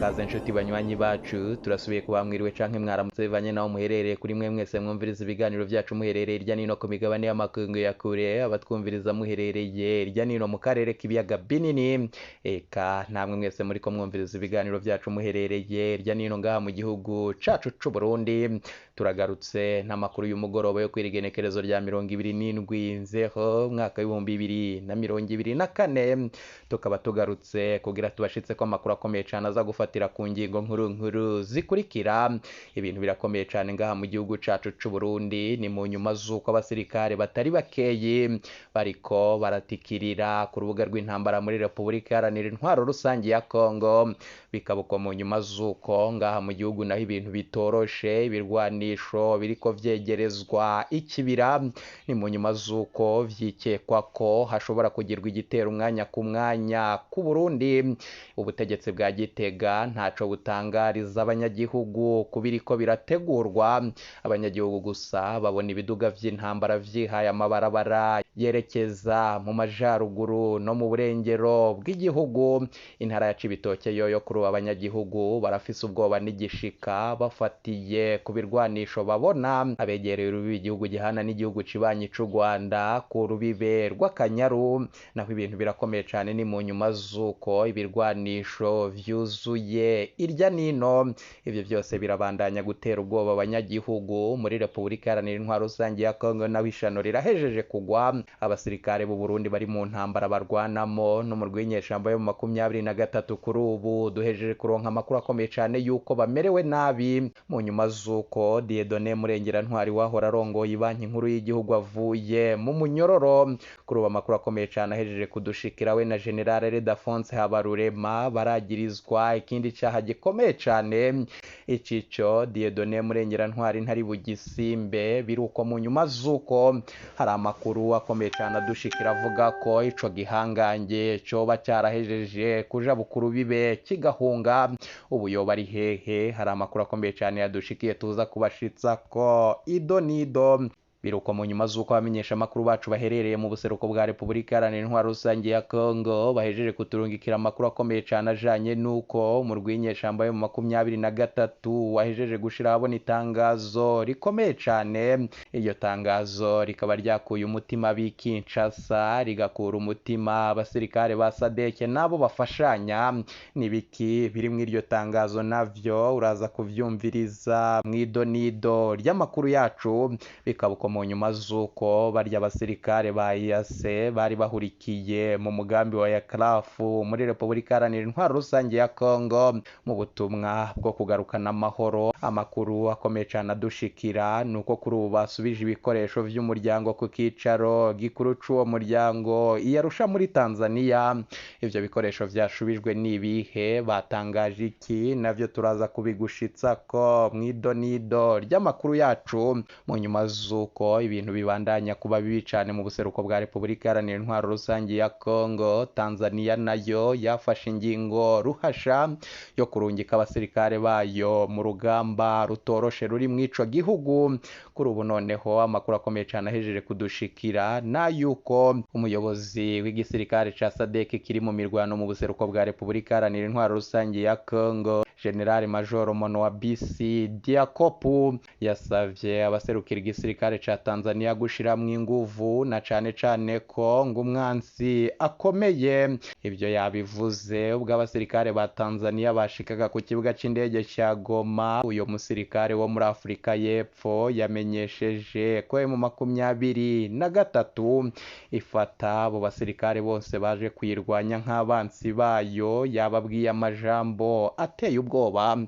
Kaze nshuti banywanyi bacu, turasubiye kuba mwiriwe canke mwaramutse bivanye naho muherereye. Kuri mwe mwese mwumviriza ibiganiro vyacu muherereye irya nino ku migabane y'amakungu ya kure, abatwumviriza muherereye irya nino mu karere k'ibiyaga binini, eka namwe mwese muriko mwumviriza ibiganiro vyacu muherereye irya nino ngaha mu gihugu cacu c'Uburundi. Turagarutse n'amakuru y'umugoroba yo kwirigenekerezo rya 27 Nzero umwaka w'2024. Tukaba tugarutse kugira tubashitse ko amakuru akomeye cane aza gufatira ku ngingo nkuru nkuru zikurikira. Ibintu birakomeye cane ngaha mu gihugu cacu c'Uburundi, ni mu nyuma z'uko abasirikare batari bakeyi bariko baratikirira ku rubuga rw'intambara muri Repubulika Iharanira Intwaro Rusangi ya Kongo. Bikaba uko mu nyuma z'uko ngaha mu gihugu naho ibintu bitoroshe, ibirwanisho biriko vyegerezwa ikibira. Ni mu nyuma z'uko vyikekwa ko hashobora kugirwa igitero umwanya ku mwanya ku Burundi. Ubutegetsi bwa Gitega ntaco butangariza abanyagihugu ku biriko birategurwa. Abanyagihugu gusa babona ibiduga vy'intambara vyihaye amabarabara yerekeza mu majaruguru no mu burengero bw'igihugu. Intara ya Cibitoke yoyo kuri ubu abanyagihugu barafise ubwoba n'igishika bafatiye ku birwanisho babona. Abegereye urubibe igihugu gihana n'igihugu cibanyi c'u Rwanda ku rubibe rw'Akanyaru naho ibintu birakomeye cane. Ni mu nyuma z'uko ibirwanisho vyuzuye irya nino. Ivyo vyose birabandanya gutera ubwoba abanyagihugu muri Repubulika Iharanira Intwaro Rusangi ya Kongo. Naho ishano rirahejeje kugwa, abasirikare b'u Burundi bari mu ntambara barwanamo n'umurwi w'inyeshamba yo mu 23. Kuri ubu duhejeje kuronka amakuru akomeye cane yuko bamerewe nabi mu nyuma z'uko Dieudonné Murengera Ntwari wahora arongoye Banki Nkuru y'igihugu avuye mu munyororo. Kuri ubu amakuru akomeye cane ahejeje kudushikira, we na General Ildefonse Habarurema baragirizwa ikindi caha gikomeye cane. Icico Dieudonné Murengera Ntwari ntari bugisimbe. Biruko mu nyuma z'uko hari amakuru akomeye cane adushikira avuga ko ico gihangange coba carahejeje kuja bukuru bibe kigahunga. Ubu yoba ari hehe? Hari amakuru akomeye cane yadushikiye tuza kubashitsa ko ido nido. Biruko mu nyuma z'uko abamenyesha amakuru bacu baherereye mu buseruko bwa Repubulika Iharanira Intwaro Rusangi ya Kongo bahejeje kuturungikira amakuru akomeye cane ajanye n'uko mu rw'inyeshamba yo mu 23 wahejeje gushira ahabona itangazo rikomeye cane. Iryo tangazo rikaba ryakuye umutima b'i Kinshasa, rigakura umutima abasirikare ba SADC nabo bafashanya. Nibiki biri mu iryo tangazo navyo uraza kuvyumviriza mw'idonido ry'amakuru yacu. Bikaba uko mu nyuma z'uko barya abasirikare ba EAC bari bahurikiye mu mugambi wa Yakrafu muri Repubulika Iharanira Intwaro Rusangi ya Kongo mu butumwa bwo kugarukana amahoro. Amakuru akomeye cane adushikira nuko kuri ubu basubije ibikoresho vy'umuryango ku kicaro gikuru c'uwo muryango i Arusha muri Tanzania. Ivyo bikoresho vyashubijwe n'ibihe? Batangaje iki? Navyo turaza kubigushitsako mw'idonido ry'amakuru yacu. Mu nyuma z'uko ibintu bibandanya kuba bibi cane mu buseruko bwa Repubulika Iharanira Intwaro Rusangi ya Kongo, Tanzania nayo yafashe ingingo ruhasha yo kurungika abasirikare bayo mu rugamba rutoroshe ruri mw'ico gihugu. Kuri ubu noneho amakuru akomeye cane ahejeje kudushikira nayuko umuyobozi w'igisirikare ca SADC kiri mu mirwano mu buseruko bwa Repubulika Iharanira Intwaro Rusangi ya Kongo, General Major Monwabisi Diakopu, yasavye abaserukira igisirikare ca Tanzania gushiramwo inguvu na cane cane ko ngo umwansi akomeye. Ivyo yabivuze ubwo abasirikare ba Tanzania bashikaga ku kibuga c'indege ca Goma. Uyo musirikare wo muri Afrika y'Epfo yamenyesheje ko mu 23 ifata abo basirikare bose baje kuyirwanya nk'abansi bayo. Yababwiye amajambo ateye ubwoba.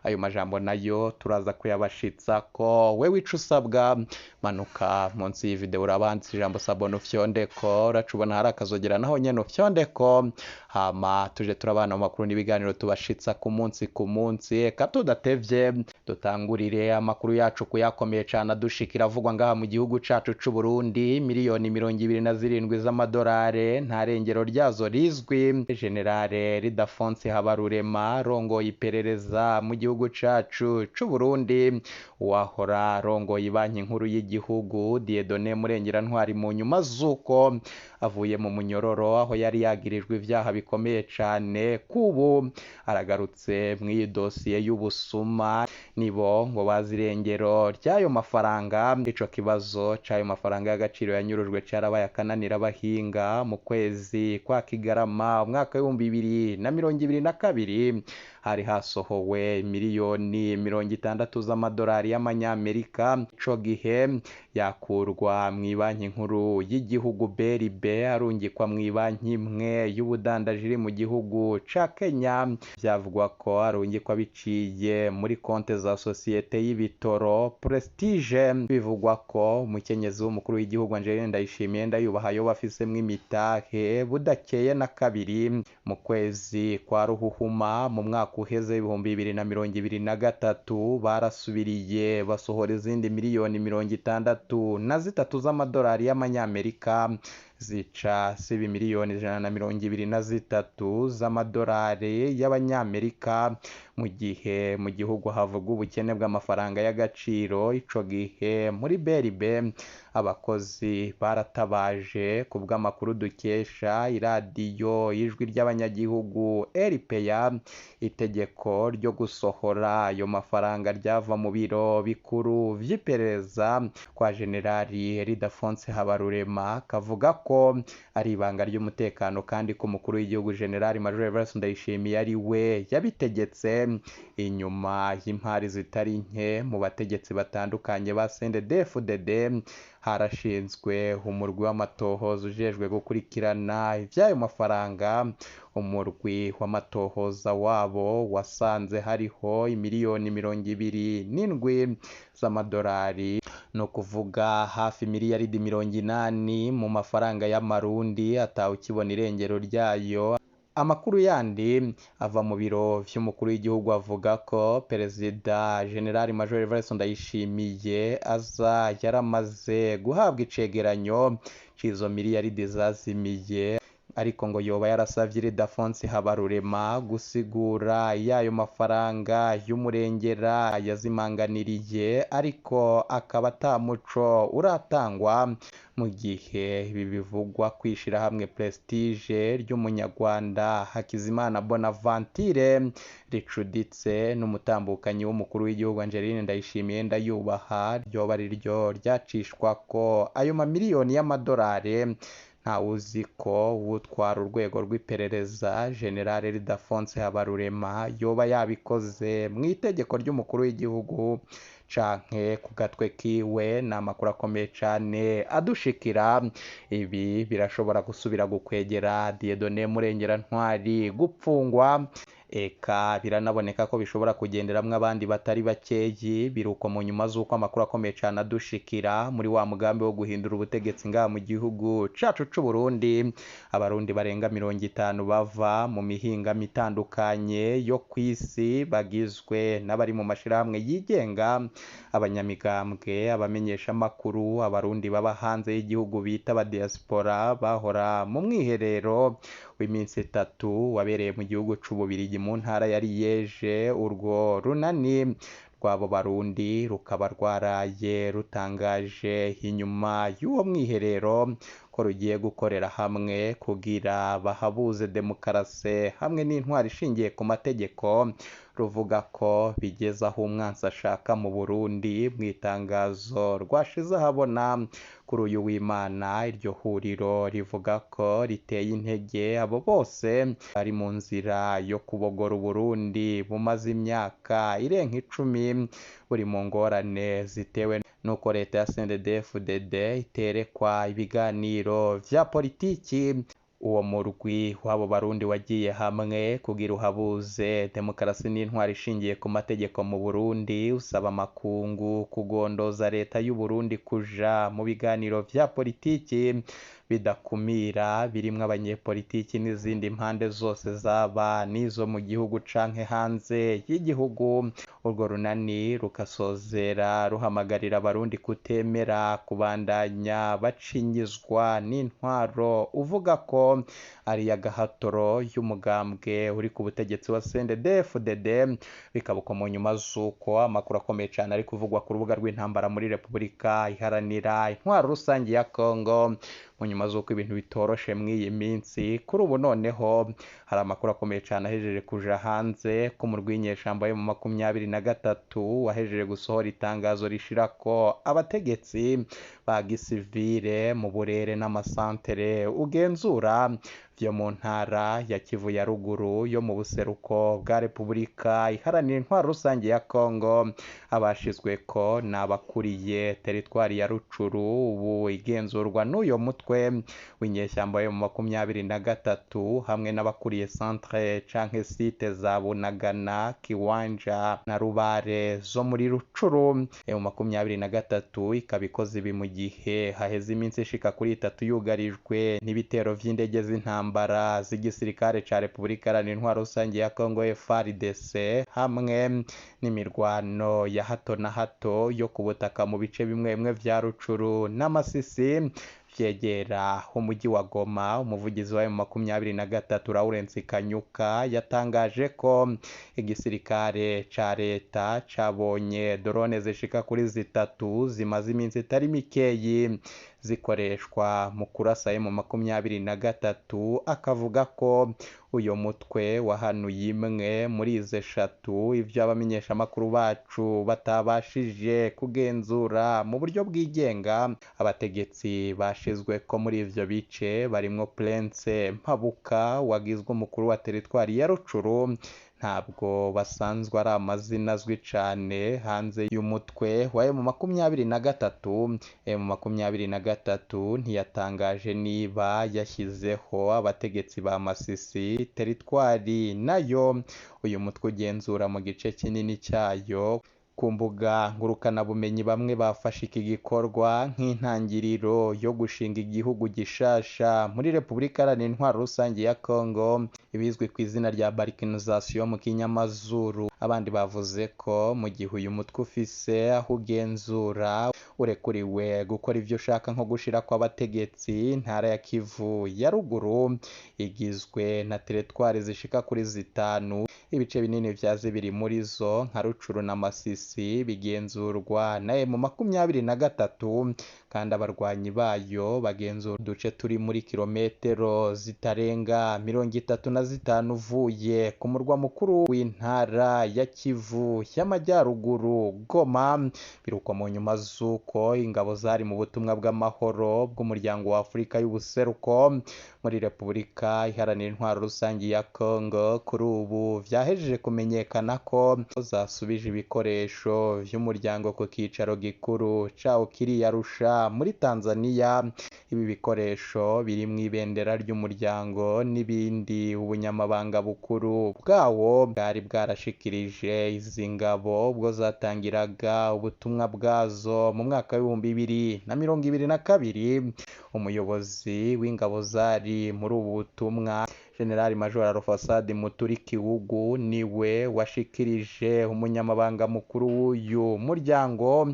Ayo majambo nayo turaza kuyabashitsa ko. Wewe ico usabwa, manuka munsi y'ivideo urabanditse ijambo sabone ufyondeko, uracubona hari akazogera naho nyene ufyondeko, hama tuje turabana mu makuru n'ibiganiro tubashitsa ku munsi ku munsi. Eka tudatevye dutangurire amakuru yacu kuyakomeye cane adushikira avugwa ngaha mu gihugu cacu c'Uburundi. Miliyoni 27 z'amadolari nta rengero ryazo rizwi. General Ildefonse Habarurema rongoye iperereza rw'iperereza mu gihugu cacu c'u Burundi. Uwahora arongoye banki nkuru y'igihugu Dieudonné Murengerantwari, mu nyuma z'uko avuye mu munyororo aho yari yagirijwe ivyaha bikomeye cane, kubu aragarutse mw'iyi dosiye y'ubusuma. Nibo ngo bazi irengero ry'ayo mafaranga. Ico kibazo c'ayo mafaranga y'agaciro yanyurujwe carabaye akananira abahinga mu kwezi kwa Kigarama umwaka w'2022. Hari hasohowe miliyoni 60 z'amadolari y'amanyamerika. Ico gihe yakurwa mw'ibanki nkuru y'igihugu BRB arungikwa mw'ibanki imwe y'ubudandaji iri mu gihugu ca Kenya. Vyavugwa ko arungikwa biciye muri konte za sosiyete y'ibitoro Prestige. Bivugwa ko umukenyezi w'umukuru w'igihugu Angeline Ndayishimiye Ndayubaha yoba afisemwo imitahe. Budakeye na kabiri, mu kwezi kwa Ruhuhuma mu mwaka uheze 2023, barasubiriye basohora izindi miliyoni 63 z'amadolari y'amanyamerika, zica siba miliyoni 123 z'amadolari y'abanyamerika, mu gihe mu gihugu havugwa ubukene bw'amafaranga y'agaciro. Ico gihe muri BRB abakozi baratabaje. Ku bw'amakuru dukesha iradiyo Ijwi ry'Abanyagihugu RPA, itegeko ryo gusohora ayo mafaranga ryava mu biro bikuru vy'iperereza kwa Generali Ildefonse Habarurema, kavuga ko ari ibanga ry'umutekano kandi ko umukuru w'igihugu Generali Major Evariste Ndayishimiye ari we yabitegetse. Inyuma y'impari zitari nke mu bategetsi batandukanye ba CNDD-FDD, harashinzwe umurwi w'amatohoza ujejwe gukurikirana ivy'ayo mafaranga. Umurwi w'amatohoza wabo wasanze hariho imiliyoni 27 z'amadolari, ni ukuvuga hafi miliyaridi 80 mu mafaranga y'amarundi, atawukibona irengero ryayo. Amakuru yandi ava mu biro vy'umukuru w'igihugu avuga ko Perezida General Major Evariste Ndayishimiye aza yaramaze guhabwa icegeranyo c'izo miliyaridi zazimiye, ariko ngo yoba yarasavye Ildefonse Habarurema gusigura y'ayo mafaranga y'umurengera yazimanganiriye, ariko akaba ata muco uratangwa. Mu gihe ibi bivugwa kw'ishirahamwe Prestige ry'umunyarwanda Hakizimana Bonaventure ricuditse n'umutambukanyi w'umukuru w'igihugu Angeline Ndayishimiye Ndayubaha, ryoba ari ryo ryacishwako ayo mamiliyoni y'amadolari, ntawuzi ko uwutwara urwego rw'iperereza General Ildefonse Habarurema yoba yabikoze mu itegeko ry'umukuru w'igihugu canke ku gatwe kiwe. Ni amakuru akomeye cane adushikira. Ibi birashobora gusubira gukwegera Dieudonné Murengerantwari gupfungwa, eka biranaboneka ko bishobora kugenderamwo abandi batari bakeyi. Biruko mu nyuma z'uko amakuru akomeye cane adushikira muri wa mugambi wo guhindura ubutegetsi ngaha mu gihugu cacu c'u Burundi, abarundi barenga 50 bava mu mihingamo itandukanye yo kw'isi, bagizwe n'abari mu mashirahamwe yigenga, abanyamigambwe, abamenyeshamakuru, abarundi baba hanze y'igihugu bita aba diaspora, bahora mu mwiherero w'iminsi 3 wabereye mu gihugu c'Ububirigi mu ntara ya Liege. Urwo runani rw'abo barundi rukaba rwaraye rutangaje inyuma y'uwo mwiherero ko rugiye gukorera hamwe kugira bahabuze demokarasi hamwe n'intwaro ishingiye ku mategeko. Ruvuga ko bigeze aho umwansi ashaka mu Burundi. Mu itangazo rwashize ahabona kuri uyu w'Imana, iryo huriro rivuga ko riteye intege abo bose bari mu nzira yo kubogora Uburundi bumaze imyaka irenga 10 buri mu ngorane zitewe nuko leta ya CNDD-FDD iterekwa ibiganiro vya politiki. Uwo murwi w'abo barundi wagiye hamwe kugira uhabuze demokarasi n'intwaro ishingiye ku mategeko mu Burundi, usaba amakungu kugondoza leta y'u Burundi kuja mu biganiro vya politiki Bidakumira birimwo abanyepolitiki n'izindi mpande zose zaba n'izo mu gihugu canke hanze y'igihugu. Urwo runani rukasozera ruhamagarira abarundi kutemera kubandanya bacinyizwa n'intwaro uvuga ko ari iy'agahatoro y'umugambwe uri ku butegetsi wa CNDD-FDD. Bikaba uko mu nyuma z'uko amakuru akomeye cane ari kuvugwa ku rubuga rw'intambara muri Repubulika Iharanira Intwaro Rusange ya Congo, mu nyuma z'uko ibintu bitoroshe mw'iyi minsi. Kuri ubu noneho hari amakuru akomeye cane ahejeje kuja hanze ko mu rw'inyeshamba yo mu 23 wahejeje gusohora itangazo rishirako abategetsi ba gisivile mu burere n'amasantere ugenzura vyo mu ntara ya Kivu ya ruguru yo mu buseruko bwa Repubulika Iharanira Intwaro Rusange ya Congo. Abashizweko ni abakuriye teritwari ya Rucuru ubu igenzurwa n'uyo mutwe w'inyeshyamba yo mu 23, hamwe n'abakuriye centre canke site za Bunagana, Kiwanja na Rubare zo muri Rucuru. Mu 23 ikaba ikoze ibi mu gihe haheze iminsi ishika kuri 3 yugarijwe n'ibitero vy'indege z'intambara z'igisirikare ca Repubulika Iharanira Intwaro Rusange ya Congo FARDC, hamwe n'imirwano ya hato na hato yo ku butaka mu bice bimwe bimwe vya Rucuru n'Amasisi vyegera umujyi wa Goma. Umuvugizi wa M23 Lawrence Kanyuka yatangaje ko igisirikare ca leta cabonye drone zishika kuri 3 zimaze iminsi itari mikeyi zikoreshwa mu kurasa M23, akavuga ko uyo mutwe wahanuye imwe muri izo 3, ivyo abamenyeshamakuru bacu batabashije kugenzura mu buryo bwigenga. Abategetsi bashizwe ko muri ivyo bice barimwo Prince Mpabuka wagizwe umukuru wa teritwari ya Rucuru, ntabwo basanzwe ari amazina azwi cane hanze y'umutwe wa M23. M23 ntiyatangaje niba yashyizeho abategetsi ba Masisi, teritwari nayo uyu mutwe ugenzura mu gice kinini cyayo. Ku mbuga ngurukanabumenyi bamwe bafashe iki gikorwa nk'intangiriro yo gushinga igihugu gishasha muri Repubulika Iharanira Intwaro Rusange ya Congo, ibizwi ku izina rya balkanization mu kinyamazuru. Abandi bavuze ko mu gihe uyu mutwe ufise aho ugenzura urekuriwe gukora ivyo ushaka nko gushira kw'abategetsi. Intara ya Kivu ya ruguru igizwe na teritwari zishika kuri 5, ibice binini vya zibiri muri zo nka Rucuru na Masisi bigenzurwa na M23, kandi abarwanyi bayo bagenzura uduce turi muri kilometero zitarenga 35 uvuye ku murwa mukuru w'intara ya Kivu y'Amajyaruguru Goma. Biruko mu nyuma z'uko ingabo zari mu butumwa bw'amahoro bw'umuryango wa Afurika y'ubuseruko muri Repubulika Iharanira Intwaro Rusange ya Congo kuri ubu vyahejeje kumenyekana ko zasubije ibikoresho vy'umuryango ku kicaro gikuru cawo kiri Arusha muri Tanzania. Ibi bikoresho biri mu ibendera ry'umuryango n'ibindi ubunyamabanga bukuru bwawo bwari bwarashikirije izi ngabo ubwo zatangiraga ubutumwa bwazo mu mwaka w'2022. Umuyobozi w'ingabo zari muri ubu butumwa General Major Arafasadi Muturi Kiwugu niwe washikirije umunyamabanga mukuru w'uyu muryango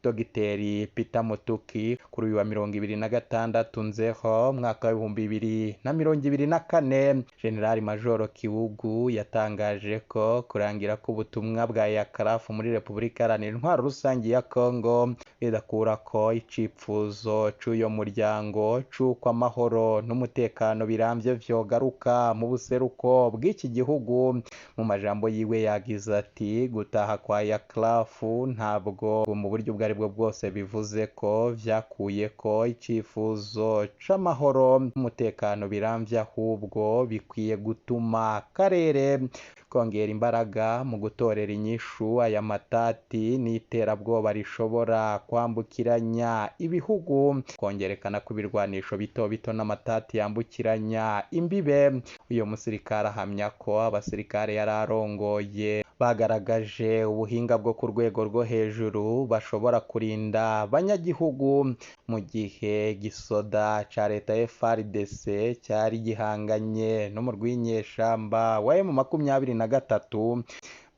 Dogiteri Peter Mutuki kuri uyu wa 26 Nzero mwaka wa 2024. General Major Kiwugu yatangaje ko kurangira k'ubutumwa bwa EACRF muri Repubulika Iharanira Intwaro Rusange ya Congo bidakura ko icipfuzo c'uyo muryango c'uko amahoro n'umutekano birambye vyogaruka mu buseruko bw'iki gihugu. Mu majambo yiwe yagize ati: gutaha kwa EACRF ntabwo mu buryo ubwo aribwo bwose bivuze ko vyakuye ko icifuzo c'amahoro n'umutekano birambye, ahubwo bikwiye gutuma akarere kongera imbaraga mu gutorera inyishu aya matati n'iterabwoba rishobora kwambukiranya ibihugu, kongerekana kw'ibirwanisho bito bito n'amatati yambukiranya imbibe. Uyu musirikare ahamya ko abasirikare yari arongoye Bagaragaje ubuhinga bwo ku rwego rwo hejuru, bashobora kurinda abanyagihugu mu gihe gisoda ca leta FARDC cyari gihanganye no mu rwinyeshamba wa M23,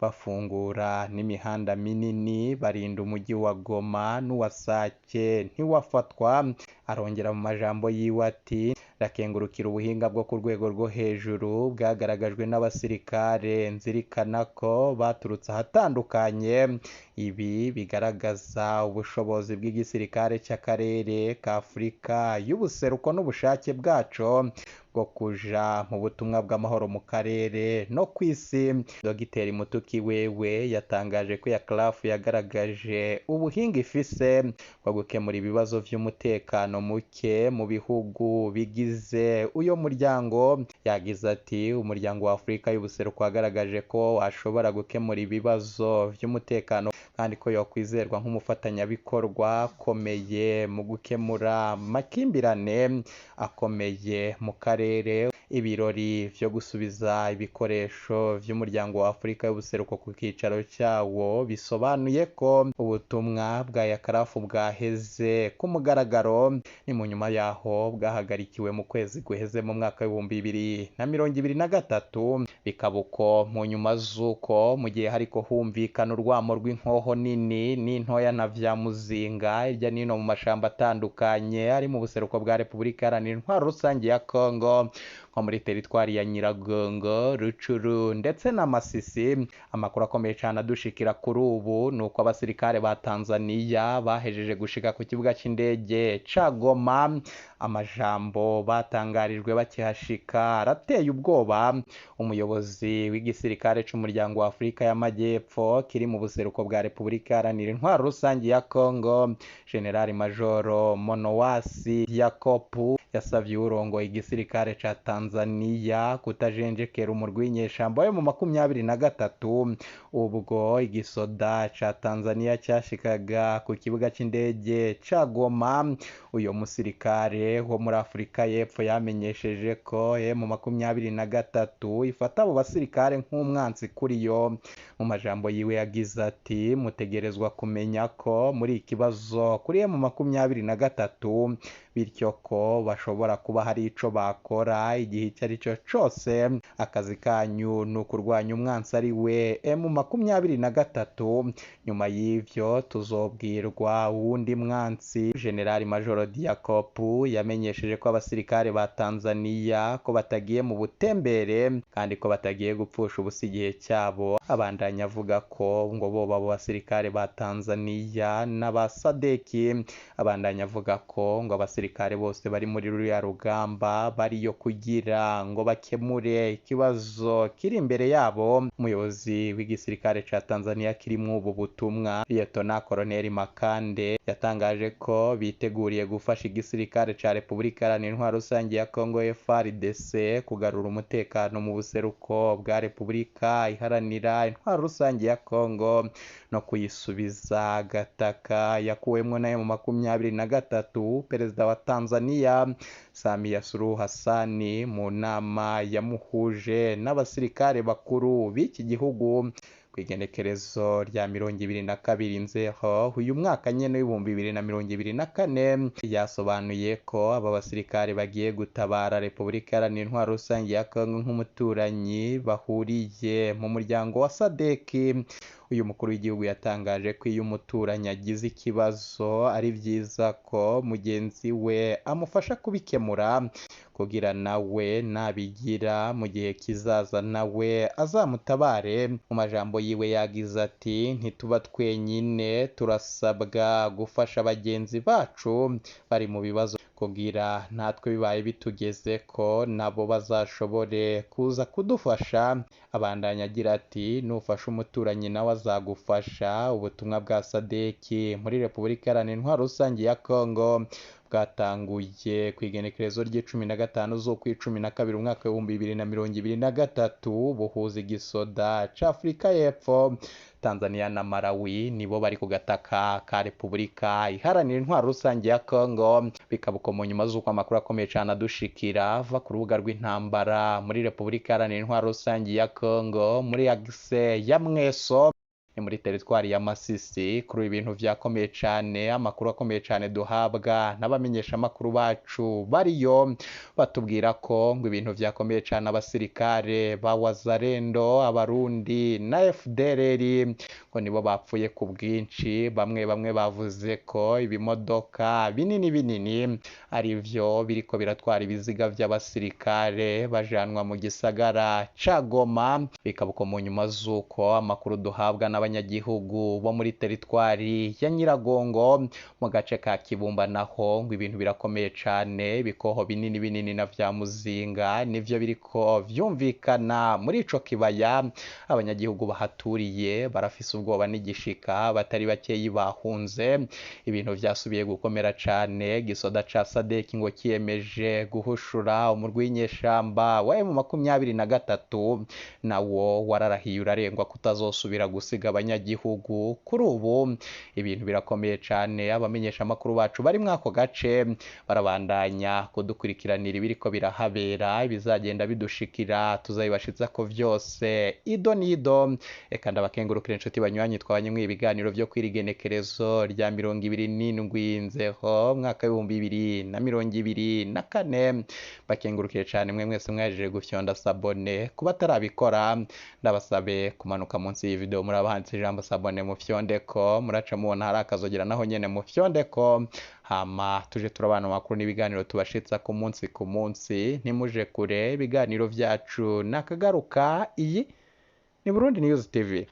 bafungura n'imihanda minini, barinda umujyi wa Goma n'uwa Sake ntiwafatwa. Arongera mu majambo yiwe ati: "Ndakengurukira ubuhinga bwo ku rwego rwo hejuru bwagaragajwe n'abasirikare, nzirikana ko baturutse ahatandukanye. Ibi bigaragaza ubushobozi bw'igisirikare cy'akarere ka Afurika y'ubuseruko n'ubushake bwaco bwo kuja mu butumwa bw'amahoro mu karere no ku isi." Dogiteri Mutuki wewe yatangaje ko EACRF yagaragaje ubuhinga ifise bwo gukemura ibibazo vy'umutekano muke mu bihugu bigize uyo muryango. Yagize ati: "Umuryango wa Afurika y'ubuseruko wagaragaje ko washobora gukemura ibibazo vy'umutekano kandi ko yokwizerwa nk'umufatanyabikorwa akomeye mu gukemura amakimbirane akomeye mu karere." Ibirori vyo gusubiza ibikoresho vy'umuryango wa Afurika y'ubuseruko ku kicaro cyawo bisobanuye ko ubutumwa bwa EACRF bwaheze ku mugaragaro. Ni mu nyuma yaho bwahagarikiwe mu kwezi guheze mu mwaka w'2023, bikaba uko mu nyuma z'uko mu gihe hariko humvikana urwamo rw'inkoho nini n'intoya na vya muzinga hirya n'ino mu mashamba atandukanye ari mu buseruko bwa Repubulika Iharanira Intwaro Rusange ya Kongo, nko muri teritwari ya Nyiragongo, Rucuru ndetse na Masisi. Amakuru akomeye cyane adushikira kuri ubu ni uko abasirikare ba Tanzania bahejeje gushika ku kibuga cy'indege ca Goma. Amajambo batangarijwe bakihashika arateye ubwoba. Umuyobozi w'igisirikare c'umuryango wa Afurika y'Amajyepfo kiri mu buseruko bwa Repubulika Iharanira Intwaro Rusange ya Kongo, General Majoro Monowasi Yakopu, yasavye uwurongoye igisirikare ca Tanzania kutajenjekera umurwi w'inyeshamba wo mu 23. Ubwo igisoda ca Tanzania cyashikaga ku kibuga c'indege ca Goma, uyo musirikare wo muri Afurika y'Epfo yamenyesheje ko M23 ifata abo basirikare nk'umwansi kuri yo. Mu majambo yiwe yagize ati: "Mutegerezwa kumenya ko muri ikibazo kuri M23, bityo ko bashobora kuba hari ico bakora igihe icyo ari cyo cose. Akazi kanyu ni ukurwanya umwansi ari we M23, nyuma y'ivyo tuzobwirwa uwundi mwansi." General Majoro Diakopu yamenyesheje ko abasirikare ba Tanzania ko batagiye mu butembere kandi ko batagiye gupfusha ubusa igihe cyabo. Abandanya avuga ko ngo boba abo basirikare ba Tanzania n'aba Sadeki. Abandanya avuga ko ngo abasirikare bose bari muri ruriya rugamba bariyo kugira ngo bakemure ikibazo kiri imbere yabo. Umuyobozi w'igisirikare ca Tanzania kirimwo ubu butumwa, Liyetona Koloneli Makande, yatangaje ko biteguriye gufasha igisirikare ca Repubulika Iharanira Intwaro Rusange ya Kongo FARDC kugarura umutekano mu buseruko bwa Repubulika Iharanira Intwaro Rusange ya Kongo no kuyisubiza gataka yakuwemwo nayo mu 23. Perezida wa Tanzania Samia Suluhu Hassan mu nama yamuhuje n'abasirikare bakuru b'iki gihugu ku igenekerezo rya 22 Nzero uyu mwaka nyene w'2024, yasobanuye ko aba basirikare bagiye gutabara Repubulika Iharanira Intwaro Rusange ya Kongo nk'umuturanyi bahuriye mu muryango wa Sadeki. Uyu mukuru w'igihugu yatangaje ko iyo umuturanyi agize ikibazo ari byiza ko mugenzi we amufasha kubikemura, kugira nawe nabigira mu gihe kizaza nawe azamutabare. Mu majambo yiwe yagize ati: "Ntituba twenyine, turasabwa gufasha bagenzi bacu bari mu bibazo kugira natwe bibaye bitugeze ko nabo bazashobore kuza kudufasha." Abandanya agira ati: "Nufasha umuturanyi nawe azagufasha." Ubutumwa bwa Sadeki muri Repubulika Iharanira Intwaro Rusange ya Kongo Bwatanguye ku igenekerezo ry'icumi na gatanu z'ukw'icumi na kabiri umwaka w'2023, buhuza igisoda c'Afrika y'Epfo, Tanzania na Malawi, nibo bari ku gataka ka Repubulika Iharanira Intwaro Rusange ya Congo. Bikaba uko mu nyuma z'uko amakuru akomeye cane adushikira ava ku rubuga rw'intambara muri Repubulika Iharanira Intwaro Rusange ya Congo, muri axe ya Mweso, ni muri teritwari ya Masisi. Kuri ibintu vyakomeye cane, amakuru akomeye cane duhabwa n'abamenyesha amakuru bacu bariyo batubwira ko ngo ibintu vyakomeye cane, abasirikare ba Wazalendo, Abarundi na FDLR ngo nibo bapfuye ku bwinshi. Bamwe bamwe bavuze ko ibimodoka binini binini ari vyo biriko biratwara ibiziga vy'abasirikare bajanwa mu gisagara ca Goma. Bikaba uko mu nyuma z'uko amakuru duhabwa n'abanyagihugu bo muri teritwari ya Nyiragongo, mu gace ka Kibumba, naho ngo ibintu birakomeye cane, ibikoho binini binini na vya muzinga nivyo biriko vyumvikana muri ico kibaya. Abanyagihugu bahaturiye barafise ubwoba n'igishika, batari bakeyi bahunze. Ibintu vyasubiye gukomera cane. Gisoda ca SADC ngo kiyemeje guhushura umurwi w'inyeshamba wa M23, nawo wararahiye urarengwa kutazosubira gusiga abanyagihugu. Kuri ubu ibintu birakomeye cane. Abamenyesha amakuru bacu bari muri ako gace barabandanya kudukurikiranira ibiriko birahabera. Ibizagenda bidushikira tuzabibashitsa ko vyose ido nido. Eka ndabakengurukira inshuti banywanyi twabanye mu ibiganiro vyo kwirigenekerezo rya 27 Nzero mwaka w'2024. Bakengurukire cane mwe mwese mwajeje gufyonda s'abonner. Kuba atarabikora, ndabasabe kumanuka munsi y'iyi video, muri abahanditse ijambo s'abonner, mufyondeko. Muraca mubona hari akazogera, naho nyene mufyondeko, hama tuje turabana amakuru n'ibiganiro tubashitsa ku munsi ku munsi. Ntimuje kure, ibiganiro vyacu nakagaruka. Iyi ni Burundi News TV.